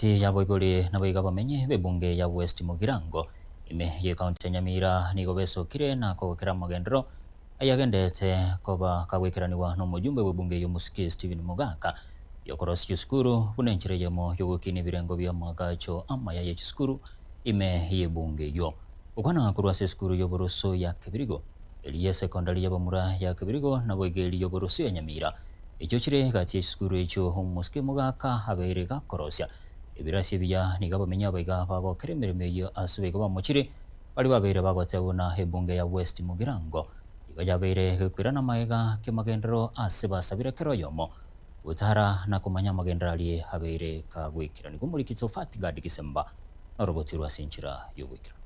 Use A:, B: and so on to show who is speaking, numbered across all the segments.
A: Gati y'abaibori naboigo abamenyi b'ebunge ya West Mugirango ime y'ecounty ya Nyamira nigo besokire na kogokera amagenderero ayagenderete koba kagoikeranigwa nomojumbe bw'ebunge y'omosike Stephen Mogaka yokorosia chisukuru buna enchera eyemo yogokinia ebirengo bi'amagacho amaya ye chisukuru ime y'ebunge eyio. Gokwana korwa ase esukuru y'oboroso ya Kebirigo, eria y'esekondari y'abamura ya Kebirigo naboigo eria y'oboroso ya Nyamira Echio chire gati ye chisukuru echio omosike omogaka abeire gakorosia ebirasi ebiya, nigo abamenyi abaiga bagokera emeremo eyio ase baiga bamochire, baria babeire bagoteba buna ebunge ya West Mugirango igo yabeire gekoirana magega kemagenderero ase basabire kera oyomo gotara na komanya amagenderero aria abeire kagoikeranigwa. Omoriki Tsofati Gadi Gisemba noroboti rwa ase enchera y'ogoikeranu.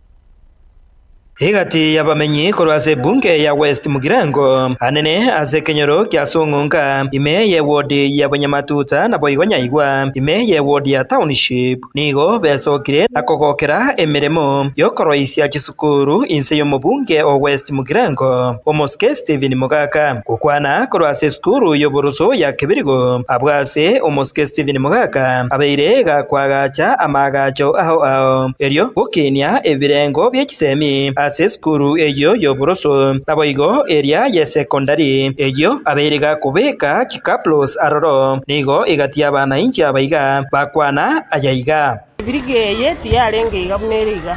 B: Egati y'abamenyi korwa ase ebunge ya West Mugirango, anene ase ekenyoro kia Song'onga, ime y'ewodi ya Bonyamatuta naboigo Nyaigwa, ime y'ewodi ya Township, nigo besokire na kogokera emeremo y'okoroisia chisukuru inse y'omobunge o West Mugirango, Omosike Stephen Mogaka. Gokwana korwa ase esukuru y'oboroso ya Kebirigo, abwo ase Omosike Stephen Mogaka abeire gakoagacha amaagacho ao ao, erio gokinia ebirengo bie chisemi ase esukuru eyio y'oboroso, naboigo eria y'esekondari, eyio abeire gakobeka chikaplos aroro, nigo egati y'abanainchi aba iga bakwana aya iga.
C: Ebirigo eye tiyarenge iga buna ere iga.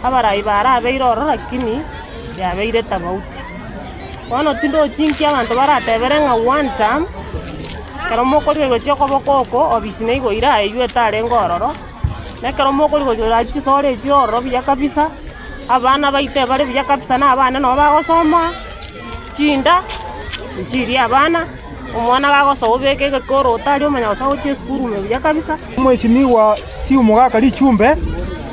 C: Abarai barabeire ororo lakini yabeire tabauti. Bono tindochi inki abanto baratebere ng'a one term, ekero mokorigia gochia okoboko oko, obisi naigoire aye eywo etarenge ororo, na ekero mokorigia gochia ororo chisoro echio ororo buya kabisa, abana baito ebare buya kabisa na abana nabo bagosoma. Chinda nchiria abana, omwana gagosoa obeke egekoroto aria omanya gosoa gochia esukuru ime buya kabisa.
D: Omwesimigwa Steve Mogaka Richumbe,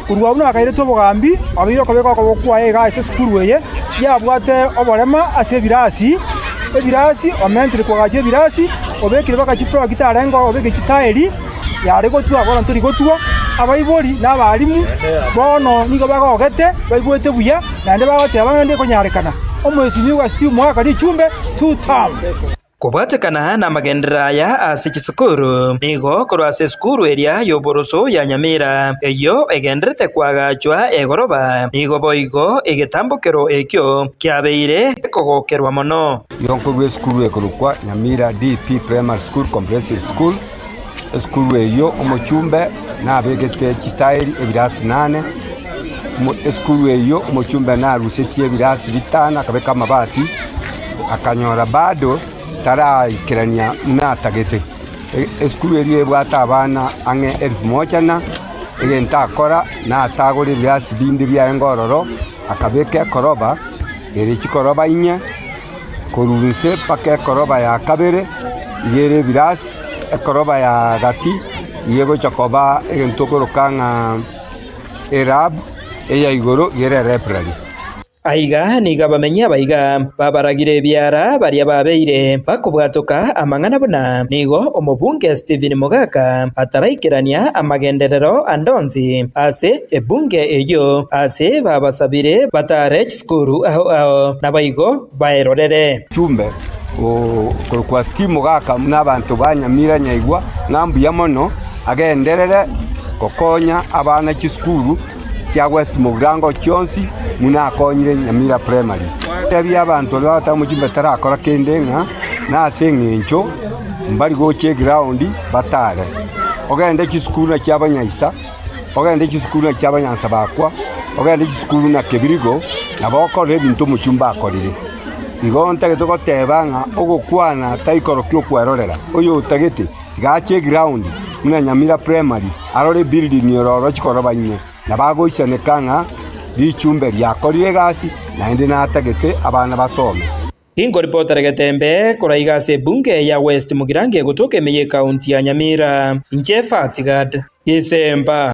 D: korwa abwo nakairetwe obogambi, abeire okobeka okoboko kwaye iga ase esukuru eye, yabwate oborema ase ebirasi, ebirasi omentire koagacha ebirasi, obekire mpaka chifloor chitarenge oo obekire chitaeri, yare gotwa bono tori gotwa, abaibori na abalimu bono nigo bagogete, baigwete buya, naende bagoteba ng'a ndekonyarekana, Omwesimigwa Steve Mogaka Richumbe, two term.
B: Kobwatekana namagenderero aya ase chisukuru, nigo korwa ase esukuru eria y'oboroso ya Nyamira, eyio egendererete koagachwa egoroba, nigo boigo egetambokero ekio kiabeire gekogokerwa mono.
E: Igo nkorwa esukuru ekorokwa Nyamira DP Primary School Comprehensive School, esukuru eyio omochumbe nabegete chitairi ebirasi nane, esukuru eyio omochumbe narusetie ebirasi bitano akabeka amabati, akanyora bado taraikerania buna atagete. Esukuru eria ebwate abana ang'e elfu moja na egento akora natagora ebirasi binde biarenge ororo, akabeka ekoroba ere chikoroba inye. Korwa inse mpaka ekoroba ya kabere, iga ere ebirasi, ekoroba ya gati iga egocha koba egento okoroka ng'a elab, eya igoro iga ere elibrary.
B: Aiga nigo abamenyi abaiga babaragire ebiara baria babeire bakobwatoka amang'ana buna nigo omobunge Stephen Mogaka ataraikerania amagenderero ande onsi ase ebunge eyio ase babasabire batare chisukuru ao ao naboigo baerorere.
E: Chumbe okorokwa Steve Mogaka buna abanto ba Nyamira Nyaigwa ng'a mbuya mono agenderere gokonya abana chisukuru chia West Mugirango chionsi buna akonyire Nyamira Primary. Tebia abanto baria bagoteba omochumbe tarakora kende ng'a nase eng'encho mbari gocha eground batare. Ogende chisukuru na chiabanyaisa. Ogende chisukuru na chi'abanyansa bakwa, ogende chisukuru na kebirigo, nabo okorora ebinto omochumba akorire. Igo ntagete goteba ng'a ogokwana taikorokia okwerorera, oyotagete tiga ache eground buna Nyamira Primary arore ebuilding ere ororo chikoroba ime, nabo agoisaneka ng'a richumbe riakorire egasi naende natagete abana basome.
B: Inkoripotera Getembe korwa iga ase ebunge ya West Mugirango egotoka ime y'ekaunti ya Nyamira. Inche Fatigad Gisemba.